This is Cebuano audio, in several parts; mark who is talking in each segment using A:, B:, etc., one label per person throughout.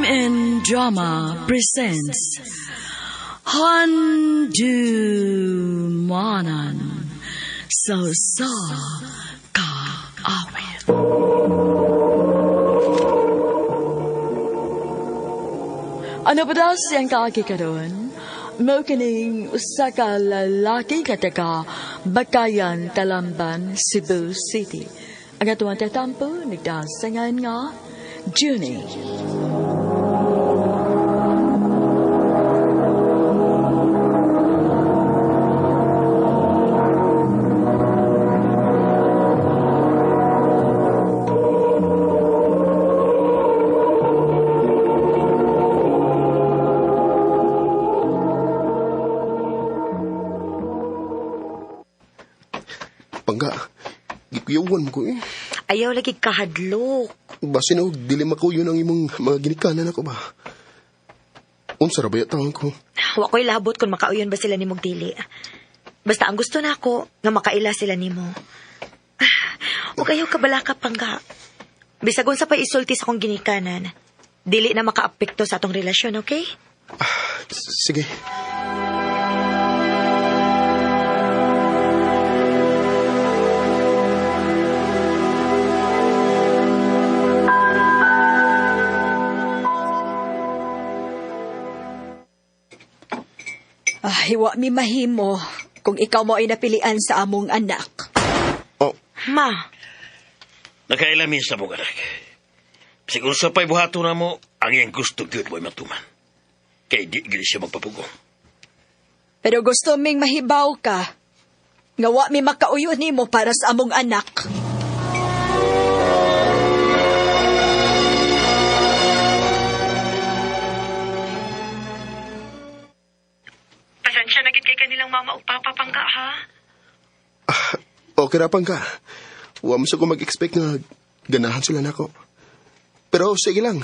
A: MN Drama presents Handumanan sa Usa Ka Awit. Ano ba daw siyang kaagi karon? Mao kining usa ka lalaki nga taga Bakayan, Talamban, Cebu City. Ang atuang tatampo nagdasangan nga Junie.
B: Pangga, gikuyawan ko eh.
C: Ayaw lagi kahadlok.
B: Basin og dili makuyon ang imong mga ginikanan ako ba. Unsa ra ba taon ko?
C: Wa ko'y labot kung makauyon ba sila nimog dili. Basta ang gusto nako nga makaila sila nimo. Ug ayaw kabalaka, Pangga. Bisag unsa pa isulti sa akong ginikanan, dili na makaapekto sa atong relasyon, okay?
B: Sige.
D: Ay, wa mi mahimo kung ikaw mo ay napilian sa among anak.
B: Oh,
C: Ma,
E: Nakailamin sa mong anak. Siguro sa pa'y buhato na mo, ang iyang gusto gyud mo'y matuman. Kay di gyud siya magpapugong.
D: Pero gusto ming mahibaw ka, nga wa mi makauyo nimo para sa among anak.
C: Pasensya na gid kay kanilang mama ug papa, Pangga, ha?
B: Okay ra, Pangga. Wa mo sa ko mag-expect nga ganahan sila nako. Pero sige lang.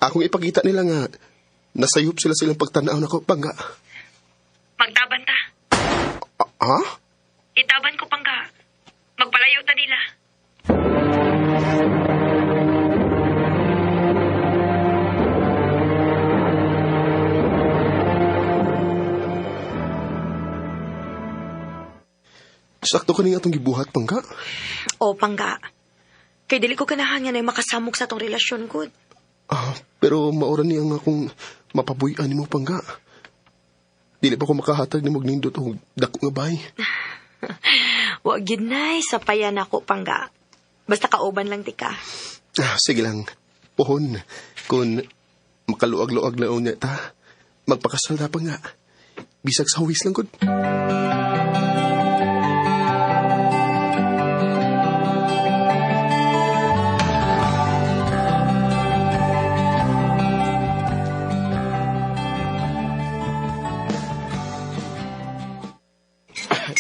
B: Akong ipakita nila nga nasayop sila silang pagtanaw nako, Pangga.
C: Magtaban ta.
B: Ha?
C: Itaban ko, Pangga. Magpalayo ta nila.
B: Sakto ka ning atong gibuhat, Pangga.
C: O, Pangga. Kay dili ko ganahan nga na makasamok sa atong relasyon, good.
B: Pero maura niya nga kung mapabuy-an nimo, Pangga. Dili pa ko makahatag ni magnindot og dako nga bay.
C: Wa gyud nay, sapayan ako, Pangga. Basta kauban lang ti ka.
B: Sige lang. Pohon, kung makaluag-luag na unya ta, magpakasal na pa nga. Bisag sa huwis lang, good.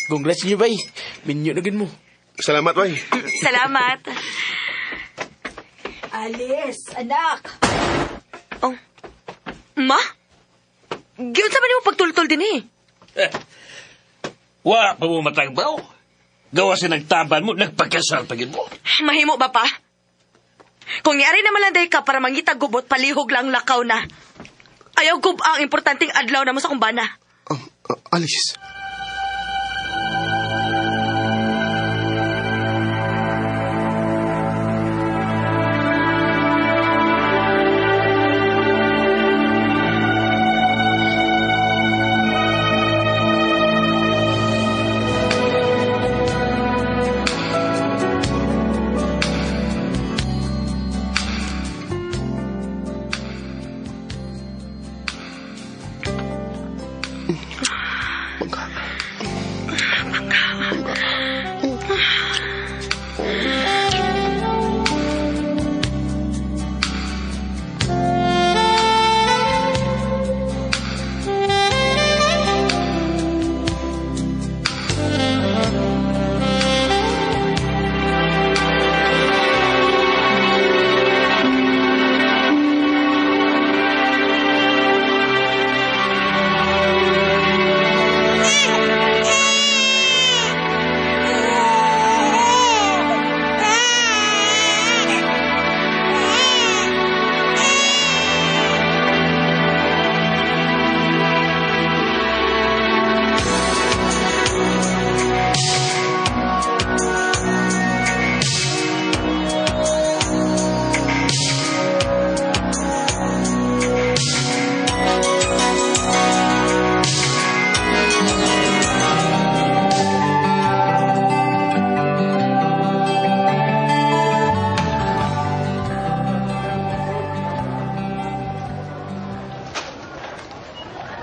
F: Congrats niyo, bay. Minyo na gin mo.
B: Salamat, bay.
C: Salamat.
D: Alice, anak!
C: Oh. Ma? Giunsa man nimo pagtultol din eh?
E: Wa pa mo matagbaw. Gawa sa nagtaban mo, nagpagkasal pa gyud mo.
C: Mahimo ba pa? Kung niari naman lang day ka para mangita gubot, palihog lang lakaw na. Ayaw gub ang importanteng adlaw na mo sa kumbana.
B: Alice. Pangga.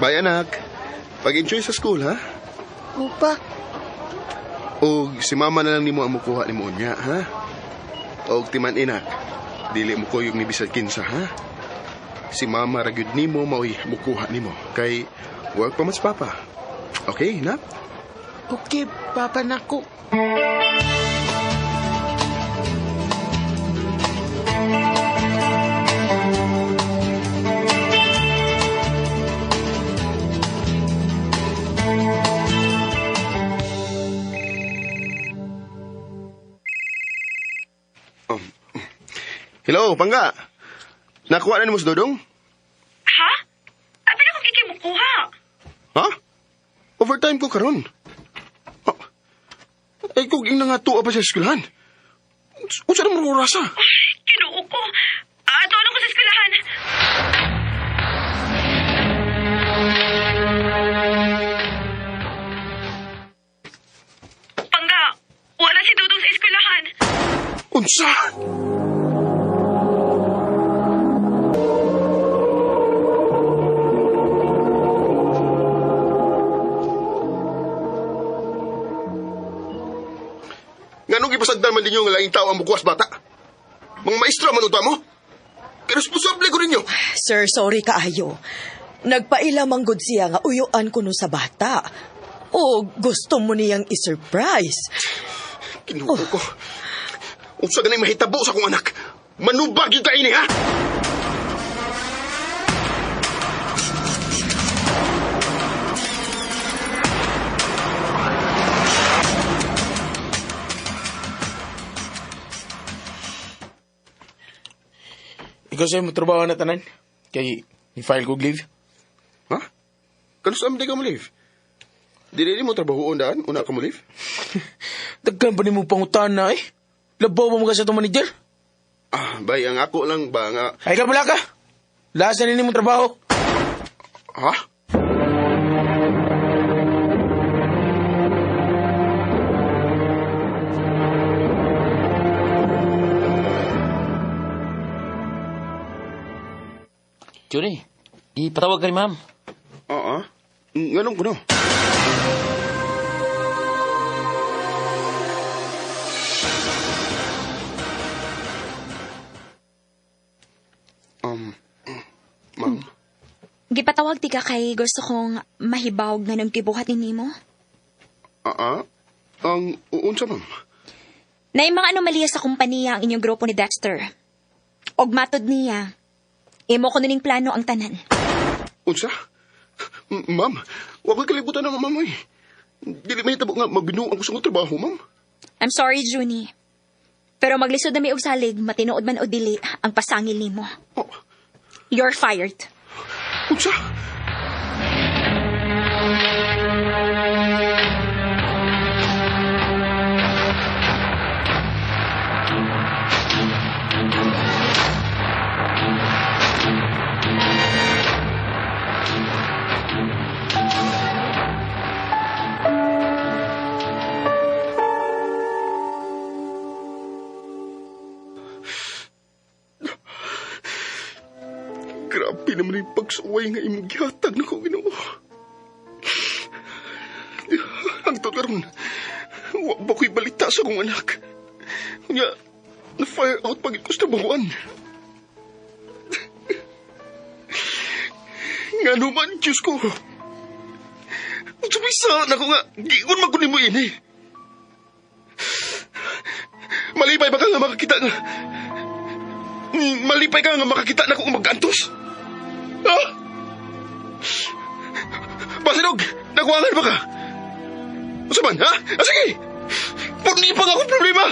B: Bye, anak. Pag-enjoy sa school, ha?
D: Opa.
B: O si mama na lang nimo ang mukuha nimo unya, ha? Og timan inak, dili mo kuyog ni bisag kinsa, ha? Si mama ra gyud nimo maoy mukuha nimo kay work pa man sa papa. Okay, na?
F: Okay, papa nako.
B: Hello, Pangga. Nakuha na nimo si Dodong?
C: Ha? Abi na kung kikay mukuha.
B: Ha? Overtime ko karon. Oh. Ay, kung ing nangatuwa pa sa eskwelahan. Unsa na mo orasa?
C: Kinuo ko. Ato ano ko sa eskwelahan. Pangga, wala si Dudong sa eskwelahan.
B: Unsa? Nganong gipasagdan man ninyo nga laing tao ang mukuha sa bata? Mga maestra man unta mo? Kaya responsable ko ninyo.
D: Sir, sorry kaayo. Nagpaila man gud siya nga uyuan kuno sa bata. O gusto mo niyang i-surprise.
B: Kinuko ko. Unsa ganay mahitabo sa akong anak? Manubag yung kaini, ha?
F: Ikaw sa'yo mo trabaho na tanan. Kay, i-file ko leave.
B: Ha? Kano saan di ka mo leave? Dili mo trabahoon daan, una ka mo leave?
F: Dagkan pa ni mo pangutana eh. Labaw ba mo ka sa itong manager?
B: Ah, bay, ang ako lang ba nga...
F: Ay ka pala ka! Lasa na ni mo trabaho.
B: Ha?
G: Johnny, ipatawag ka ni ma'am.
B: Oo. Nganong kuno? Ma'am?
H: Gipatawag ti ka kay gusto kong mahibawg nga nung gibuhat ni nimo.
B: Oo. Ang unsa, ma'am?
H: Naay mga anomalya sa kompanya ang inyong grupo ni Dexter. Og matod niya, imo ko ning plano ang tanan.
B: Unsa? Ma'am, wa ko'y kalibutan ng ma'am, eh. Dili may hitabo nga magbinuang ko sa akong trabaho, ma'am.
H: I'm sorry, Junie. Pero maglisod na mi og salig, matinuod man o dili ang pasangil nimo.
B: Oh,
H: You're fired.
B: unsa? Grabe naman yung pagsuway nga imong gihatag na ko, Ginoo. Hangtod karon, wa ba ko'y balita sa akong anak? Nga, na-fire out pag ko sa trabahoan. Nga naman, Diyos ko. Sumisa na ko nga, gigon man ko nimo ini. Malipay ba ka nga makakita nga? Malipay ka nga makakita na kung mag-antos? Ha? Basinog, nagwangan ba ka? Unsa man, ha? Ah, sige! Puni pa nga akong problema!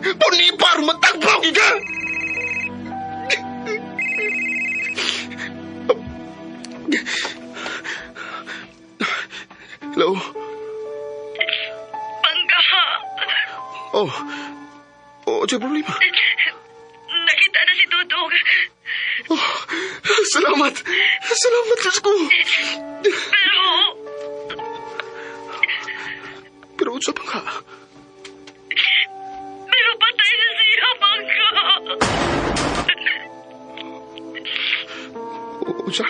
B: Puni pa aron matagbaw ka! Hello?
C: Pangga,
B: Oh. Oh, ano problema?
C: nakita na si Dudong.
B: Oh, salamat! Salamat, Diyos ko!
C: Pero,
B: Pero unsa pa nga?
C: pero patay na siya, Pangga.
B: Unsa?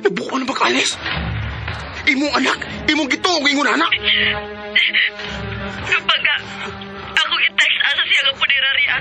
B: Nabuo na ba ka, Alice? Imong anak, imong gituog, ingon anak.
C: Pangga, akong i-text asa siya nga punerarya.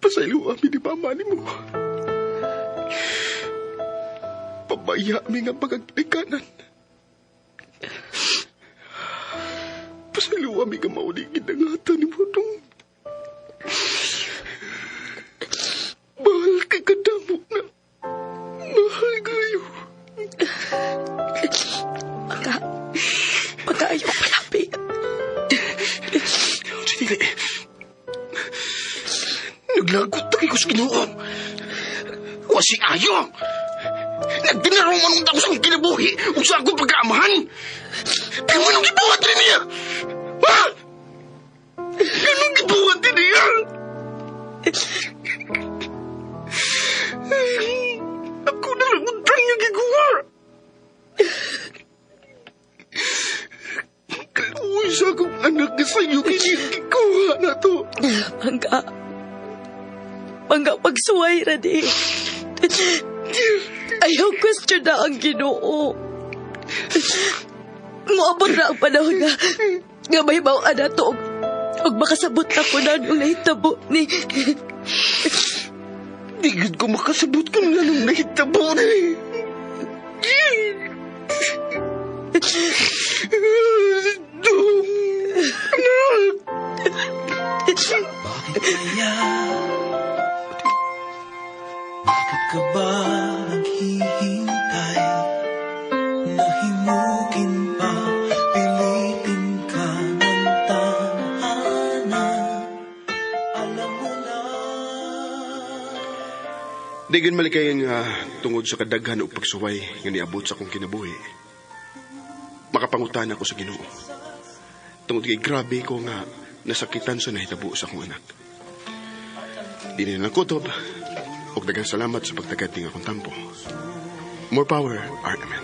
B: Pasaylo ami ni mama ni mo. Pabaya mi nga pagkaglikanan. Pasaylo ami nga mauligid ang ata ni mo dong. Mahal kay kadamo na. Mahal kayo.
D: Pangga, pangga ayaw palapi.
B: Dili. Naglagot na ko sa Ginoo. Wasi ayo. Nagtinarong manong ako sa akong kinabuhi ug sa akong pagkaamahan. Pero anong gibuhat rin niya? Ha? Anong gibuhat din niya? Ako na lang utang niya giguha. Kaluoy sa akong anak na sa'yo kinigikuha na to.
D: Pangga, pangga pagsuway ra di. Ayaw question na ang Ginoo. Moabot na ang panahon nga nga mahibaw na to og makasabot na ko na nung nahitabo ni.
B: Di gud ko makasabot kung anong nahitabo ni. Dong! Anak!
I: Bakit kaya? Bakit ka ba naghihintay? Nahimukin pa, pilitin ka ng tadhana. Alam mo na.
B: Di gyud malikayan nga tungod sa kadaghan og pagsuway nga niabot sa akong kinabuhi. Makapangutan ako sa Ginoo. Tungod kay grabe ko nga nasakitan sa nahitabo sa akong anak. Di na lang kutob. Og daghang salamat sa pagtagad ning akong tampo. More power, RMN.